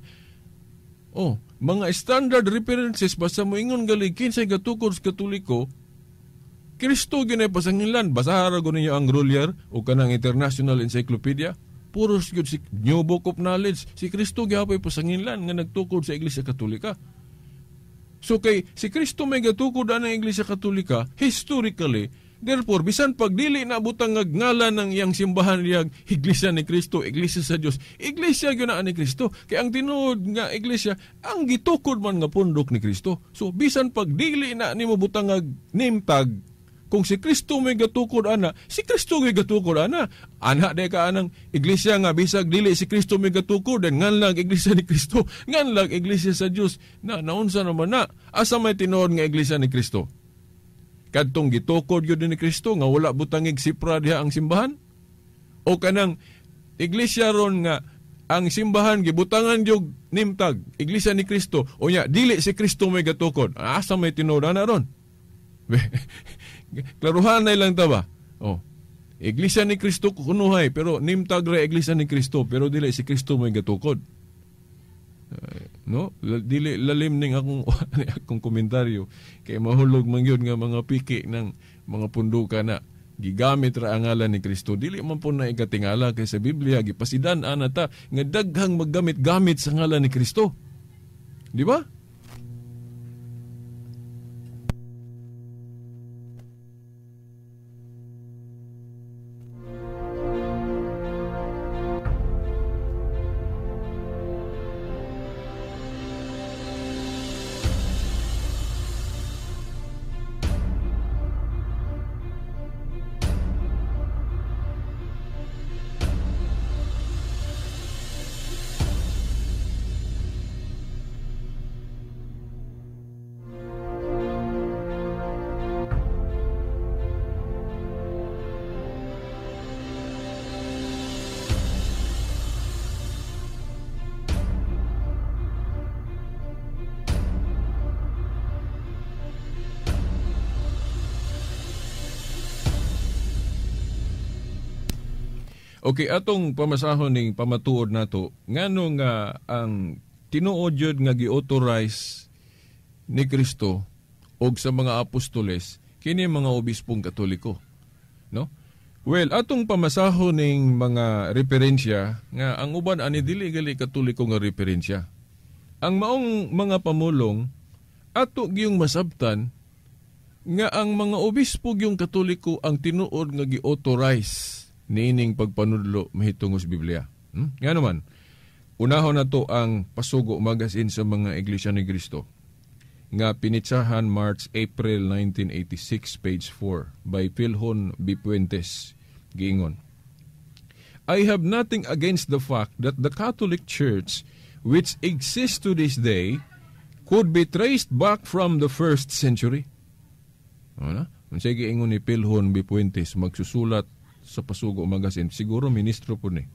Oh, mga standard references basta moingon gali kinsay gatukod sa Katoliko, Kristo gyud ay pasanginlan. Basaha ra go ninyo ang Grolier o kanang International Encyclopedia. Puros gyud si New Book of Knowledge, si Kristo gihapoy pasanginlan nga nagtukod sa Iglesia Katolika. So kay si Kristo may gatukod anang Iglesia Katolika historically, therefore bisan pagdili na butang ngalan ng iyang simbahan niyang Iglesia ni Kristo, Iglesia sa Dios, Iglesia gyud na ni Kristo. Kay ang tinuod nga iglesia ang gitukod man nga pundok ni Kristo. So bisan pagdili na nimo butang name tag, kung si Kristo may gatukod ana, si Kristo may gatukod ana. Ana day ka anang iglesia nga bisag dili si Kristo may gatukod, then nganlag iglesia ni Kristo, nganlag iglesia sa Dios. Na naunsa naman na, asa may tinuod nga iglesia ni Kristo? Kadtong gitukod gyud ni Kristo nga wala butangig sipra diha ang simbahan? O kanang iglesia ron nga ang simbahan gibutangan gyud nimtag iglesia ni Kristo, o nya dili si Kristo may gatukod, asa may tinuod ana ron? Klaruhan na lang ta ba? Oh. Iglesia ni Kristo kunuhay, pero nimtag ra Iglesia ni Kristo, pero dili si Kristo may gatukod. No? Dili lalim ning akong akong komentaryo kay mahulog man gyud nga mga piki ng mga punduka na gigamit ra ang ngalan ni Kristo. Dili man po na ikatingala kay sa Biblia gipasidan ana ta nga daghang maggamit-gamit sa ngalan ni Kristo. Di ba? Okay, atong pamasahon ning pamatuod nato ngano nga ang tinuod jud nga gi-authorize ni Kristo og sa mga apostoles kini mga obispong Katoliko, no? Well, atong pamasahon ning mga referensya nga ang uban ani dili gali Katoliko nga referensya. Ang maong mga pamulong ato giyong masabtan nga ang mga obispo giyong Katoliko ang tinuod nga gi-authorize niining pagpanudlo mahitungod sa Biblia. Nga naman, unahon na to ang Pasugo Magazine sa mga Iglesia ni Cristo nga pinitsahan March, April 1986, page 4 by Pilhon B. Puentes. Giingon, I have nothing against the fact that the Catholic Church, which exists to this day, could be traced back from the first century. Ano na? Unsay giingon ni Pilhon B. Puentes, magsusulat sa Pasugo Magazine, siguro ministro po ni.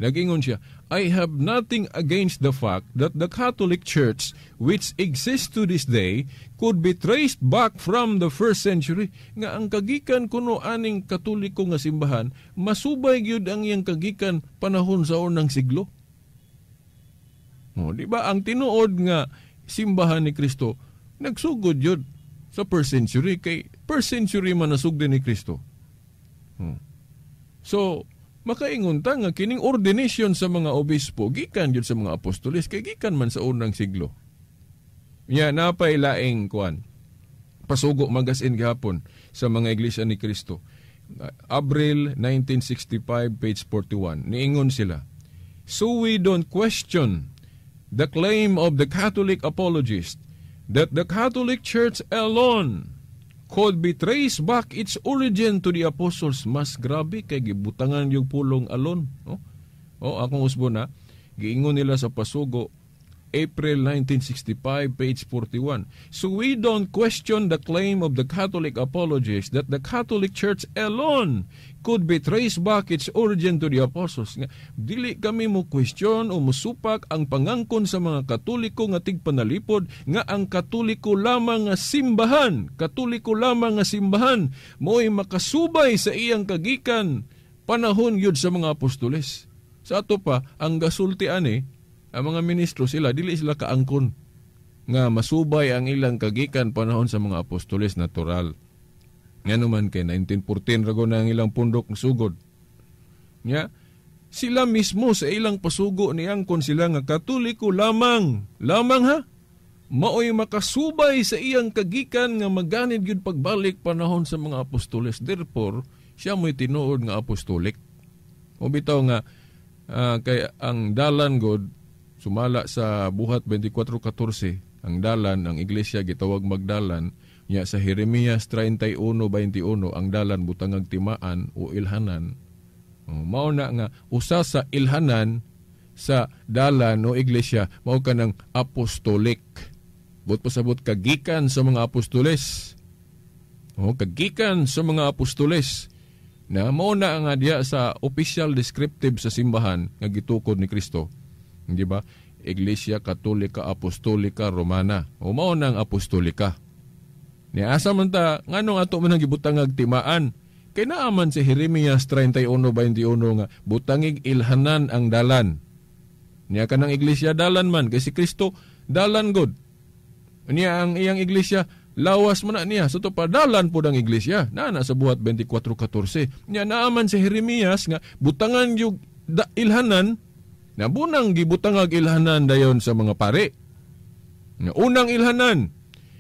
Nag-ingon siya, I have nothing against the fact that the Catholic Church, which exists to this day, could be traced back from the first century. Nga ang kagikan kuno aning Katoliko nga simbahan, masubay gyud ang iyang kagikan panahon sa unang siglo. O, di ba ang tinuod nga simbahan ni Kristo nagsugod yun sa first century, kay first century man nasugdi ni Kristo. So, makaingon ta nga kining ordination sa mga obispo gikan gyud sa mga apostoles kay gikan man sa unang siglo. Nya napay laing kuan. Pasugo Magazine gihapon sa mga Iglesia ni Kristo. Abril 1965, page 41. Niingon sila, so we don't question the claim of the Catholic apologist that the Catholic Church alone could be traced back its origin to the apostles. Mas grabe kay gibutangan yung pulong alon. No? O, akong usbo na, giingon nila sa Pasugo April 1965, page 41. So we don't question the claim of the Catholic apologists that the Catholic Church alone could be traced back its origin to the apostles. Nga, dili kami mo question o musupak ang pangangkon sa mga Katoliko nga tigpanalipod nga ang Katoliko lamang nga simbahan, Katoliko lamang nga simbahan mo'y makasubay sa iyang kagikan panahon yun sa mga apostoles. Sa ato pa, ang gasulti ani, ang mga ministro sila, dili sila kaangkon nga masubay ang ilang kagikan panahon sa mga apostoles, natural. Nga naman kay 1914 rago na ang ilang pundok sugod. Nga, sila mismo sa ilang pasugo niangkon sila nga Katoliko lamang, lamang ha, maoy makasubay sa iyang kagikan nga maganid gyud pagbalik panahon sa mga apostoles. Therefore, siya mo'y tinuod nga apostolik. O bitaw nga, kay ang dalan god, sumala sa Buhat 24:14, ang dalan, ang iglesia gitawag magdalan, nya sa Jeremias 31:21, ang dalan butangag timaan o ilhanan. O, mao na nga usa sa ilhanan sa dalan o iglesia mao kanang apostolic. But pasabot kagikan sa mga apostoles. O, kagikan sa mga apostoles. Na mao na nga diya sa official descriptive sa simbahan nga gitukod ni Kristo. Di ba? Iglesia Katolika Apostolika Romana. O mao nang apostolika. Ni asa man ta nganong ato man ang gibutangag timaan? Kay naaman si Jeremias 31:21 nga butangig ilhanan ang dalan. Niya kanang iglesia dalan man kay si Kristo dalan god. Niya ang iyang iglesia lawas man na niya. So to pa dalan pod ang iglesia. Naa na sa Buhat 24:14. Niya naaman si Jeremias nga butangan yung ilhanan. Nabunang gibutangag ilhanan dayon sa mga pare. Nga unang ilhanan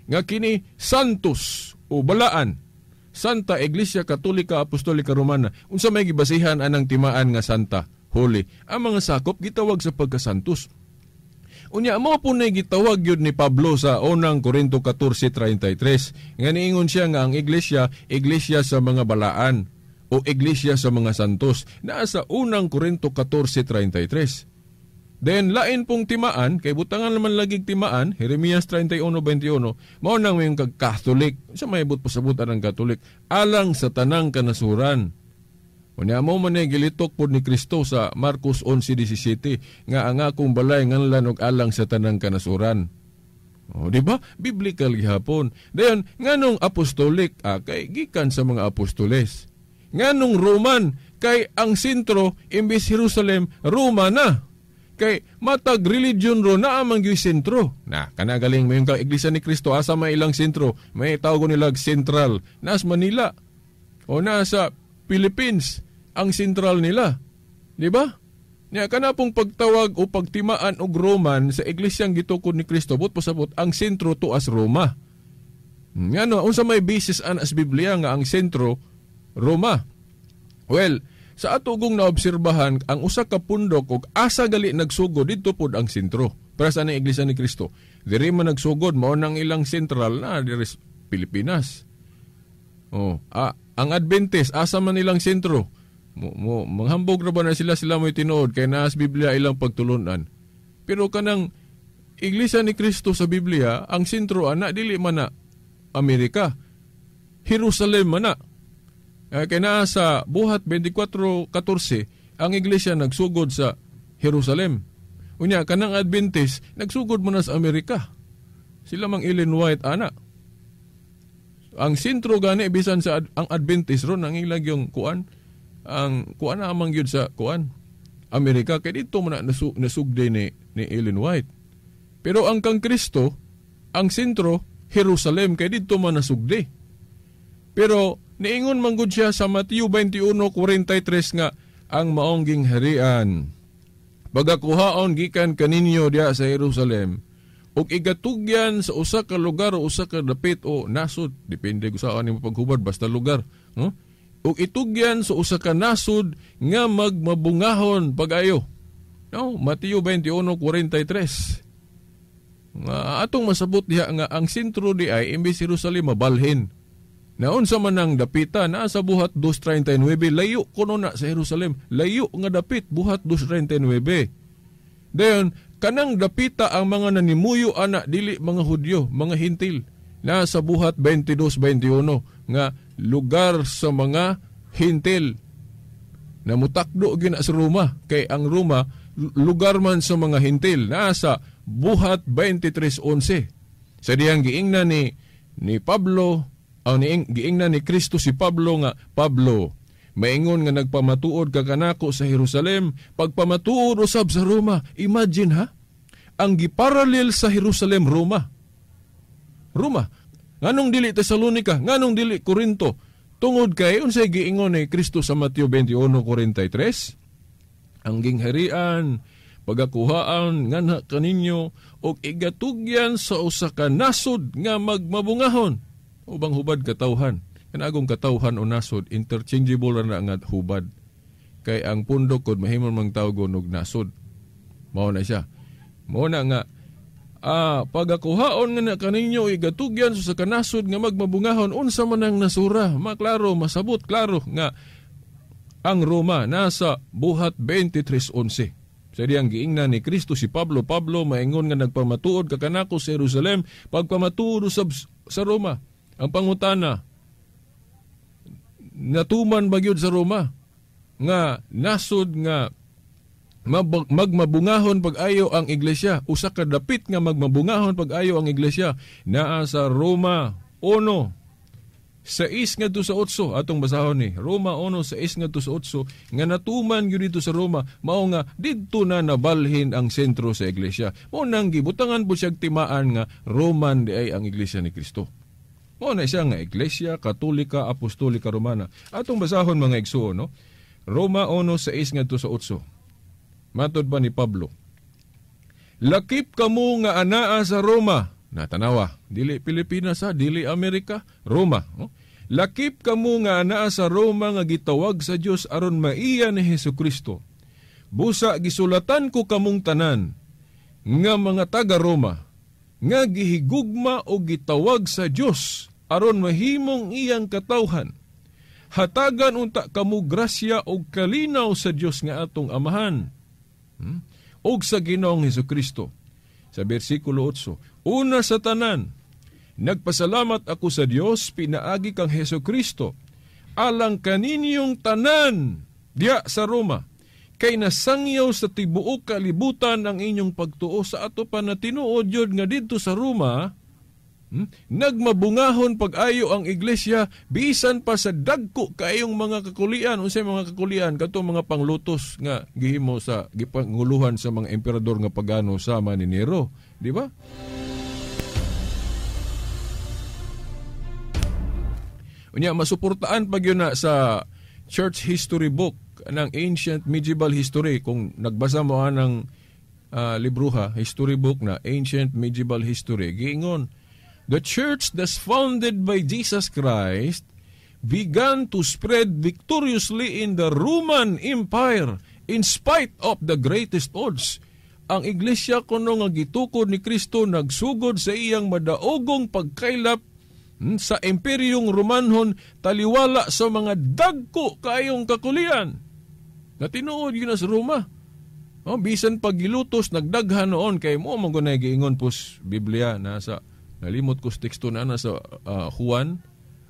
nga kini santos o balaan, Santa Iglesia Katolika Apostolika Romana. Unsa may gibasihan anang timaan nga Santa Holy? Ang mga sakop gitawag sa pagkasantos. Unya mao po na gitawag yun ni Pablo sa unang Korinto 14:33 nga niingon siya nga ang iglesia, iglesia sa mga balaan o iglesia sa mga santos, naa sa unang Korinto 14:33. Then lain pong timaan, kay butangan naman lagig timaan, Jeremias 31:21, mao nang may kag-Catholic, sa may but pasabutan ang Catholic, alang sa tanang kanasuran. Unya mo man ay gilitok pod ni Kristo sa Marcos 11:17 nga ang akong balay nganlan og alang sa tanang kanasuran. O, di ba? Biblical gihapon. Dayon nganong apostolic, kay gikan sa mga apostoles. Nganong Roman, kay ang sentro imbes Jerusalem, Roma na. Kay matag religion ro naa man gyud sentro. Na kana galing mayon ka Iglesia ni Kristo asa may ilang sentro, may tawag nila central, naas Manila o naa sa Philippines ang central nila. Di ba? Nya kana pong pagtawag o pagtimaan og Roman sa iglesyang gitukod ni Kristo, but pasabot ang sentro to as Roma. Ngano unsa may basis an as Biblia nga ang sentro Roma? Well, sa atugong naobserbahan, ang usa ka pundok og asa gali nagsugod didto pod ang sentro. Para sa anang Iglesia ni Kristo, diri man nagsugod mao nang ilang sentral na diri sa Pilipinas. Oh, ang Adventist asa man ilang sentro? Mo manghambog ra ba na sila mo'y tinuod kay naa sa Biblia ilang pagtulunan. Pero kanang Iglesia ni Kristo sa Biblia, ang sentro ana dili man na Amerika. Jerusalem man na. Kay naa sa Buhat 24:14, ang iglesia nagsugod sa Jerusalem. Unya kanang Adventist nagsugod man na sa Amerika. Sila mang Ellen White ana. Ang sentro gani bisan sa ang Adventist ron ang ilang yung kuan, ang kuan na amang gyud sa kuan Amerika kay didto man na nasugdi ni Ellen White. Pero ang kang Kristo, ang sentro Jerusalem kay didto man nasugdi. Pero niingon man gud siya sa Mateo 21:43 nga ang maong gingharian pagakuhaon gikan kaninyo diha sa Jerusalem ug igatugyan sa usa ka lugar o usa ka dapit o nasod, depende kung saan nimo paghubad, basta lugar, no? Ug itugyan sa usa ka nasod nga magmabungahon pag-ayo. No, Mateo 21:43. Nga atong masabot diha nga ang sentro di ay imbes Jerusalem mabalhin. Naunsa man ang dapita naa sa Buhat 2:39, layo kuno na sa Jerusalem, layo nga dapit Buhat 2:39. Dayon Kanang dapita ang mga nanimuyo ana dili mga Hudyo, mga Hintil. Na sa Buhat 22:21 nga lugar sa mga Hintil. Namutakdo gina sa Roma kay ang Roma lugar man sa mga Hintil. Nasa Buhat 23:11. Sa diyang giingna ni Pablo, ang giingna ni Kristo si Pablo nga, Pablo, maingon nga nagpamatuod ka kanako sa Jerusalem, pagpamatuod usab sa Roma. Imagine ha, ang giparallel sa Jerusalem, Roma. Roma. Nganong dili Tesalonika, nganong dili Corinto? Tungod kay unsay giingon ni Kristo sa Mateo 21:43? Ang gingharian pagakuhaan nganha kaninyo og igatugyan sa usa ka nasod nga magmabungahon. Ubang hubad katawhan. Kanagong katawhan o nasod, interchangeable ra na nga hubad. Kay ang pundok kod mahimong mang tawgon og nasod. Mao na siya. Mao na nga pagakuhaon nga na kaninyo igatugyan sa kanasod nga magmabungahon, unsa man ang nasura, maklaro, masabot klaro nga ang Roma nasa Buhat 23:11. Sa diyang giingna ni Kristo si Pablo, Pablo, maingon nga nagpamatuod ka kanako sa Jerusalem, pagpamatuod usab sa Roma. Ang pangutana, natuman ba gyud sa Roma nga nasod nga magmabungahon pag-ayo ang iglesia, usa ka dapit nga magmabungahon pag-ayo ang iglesia, naa sa Roma 1:6-8. Atong basahon ni Roma 1:6-8 nga natuman gyud dito sa Roma, mao nga didto na nabalhin ang sentro sa iglesia. Mao nang gibutangan po siyang timaan nga Roman di ay ang iglesia ni Kristo. Mao na siya nga Iglesia Katolika Apostolika Romana. Atong basahon mga igsuon, no? Roma 1:6-8. Matod pa ni Pablo, lakip kamo nga anaa sa Roma. Natanawa, dili Pilipinas ha, dili Amerika, Roma. No? Lakip kamo nga anaa sa Roma nga gitawag sa Dios aron maiya ni Hesukristo. Busa gisulatan ko kamong tanan nga mga taga Roma nga gihigugma o gitawag sa Dios aron mahimong iyang katawhan. Hatagan unta kamo grasya og kalinaw sa Dios nga atong Amahan og sa Ginoong Hesukristo. Sa bersikulo 8, una sa tanan, nagpasalamat ako sa Dios pinaagi kang Hesukristo alang kaninyong tanan diya sa Roma, kay nasangyaw sa tibuok kalibutan ang inyong pagtuo. Sa ato pa na tinuod yun nga didto sa Roma, nagmabungahon pag-ayo ang iglesia bisan pa sa dagko kaayong mga kakulian. Unsay mga kakulian? Kato mga panglutos nga gihimo sa gipanguluhan sa mga emperador nga pagano sama ni Nero, di ba? Unya masuportaan pag yun na sa church history book ng ancient medieval history. Kung nagbasa mo anang libruha, history book na ancient medieval history, giingon, the church that's founded by Jesus Christ began to spread victoriously in the Roman Empire in spite of the greatest odds. Ang iglesia kuno nga gitukod ni Kristo nagsugod sa iyang madaogong pagkaylap sa Imperyong Romanhon taliwala sa mga dagko kaayong kakulian. Na tinuod yun na sa Roma. Oh, bisan paggilutos nagdaghan noon kay mo man gunay giingon pos Biblia nasa nalimot ko sa teksto na nasa Juan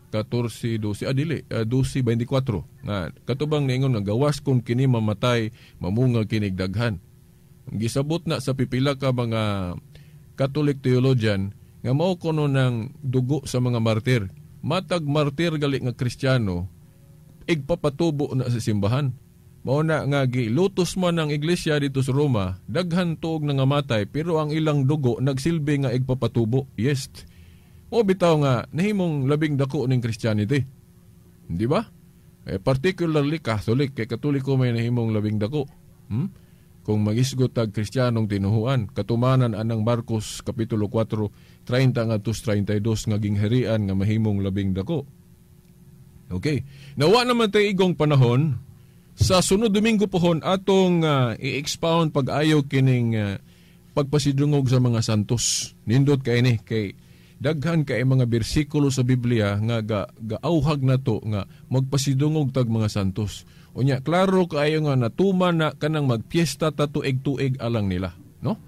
14:12 dili 12:24 nga katubang niingon nga gawas kung kini mamatay mamunga kinig daghan. Gisabot na sa pipila ka mga Catholic theologian nga mao kuno ng dugo sa mga martir. Matag martir gali nga Kristiyano igpapatubo na sa simbahan. Mao na nga gilutos man ang iglesia dito sa Roma, daghan tuog na nga matay pero ang ilang dugo nagsilbi nga igpapatubo. Yes. O bitaw nga nahimong labing dako ning Christianity. Di ba? Eh, particularly Catholic, kay Katoliko may nahimong labing dako. Kung magisgot tag Kristiyanong tinuhuan, katumanan anang Marcos kapitulo 4, 30 ngadto 32 nga gingharian nga mahimong labing dako. Okay. Nawa naman tay igong panahon. Sa sunod Domingo pohon atong i-expound pag-ayo kining pagpasidungog sa mga santos. Nindot kay ni kay daghan kay mga bersikulo sa Biblia nga gaauhag nato nga magpasidungog tag mga santos. Unya klaro kaayo nga natuman na kanang magpiesta ta tuig-tuig alang nila, no?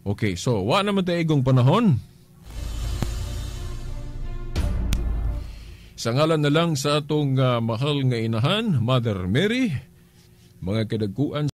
Okay, so wa naman tayo igong panahon. Sa ngalan na lang sa atong mahal nga inahan, Mother Mary, mga kadagkuan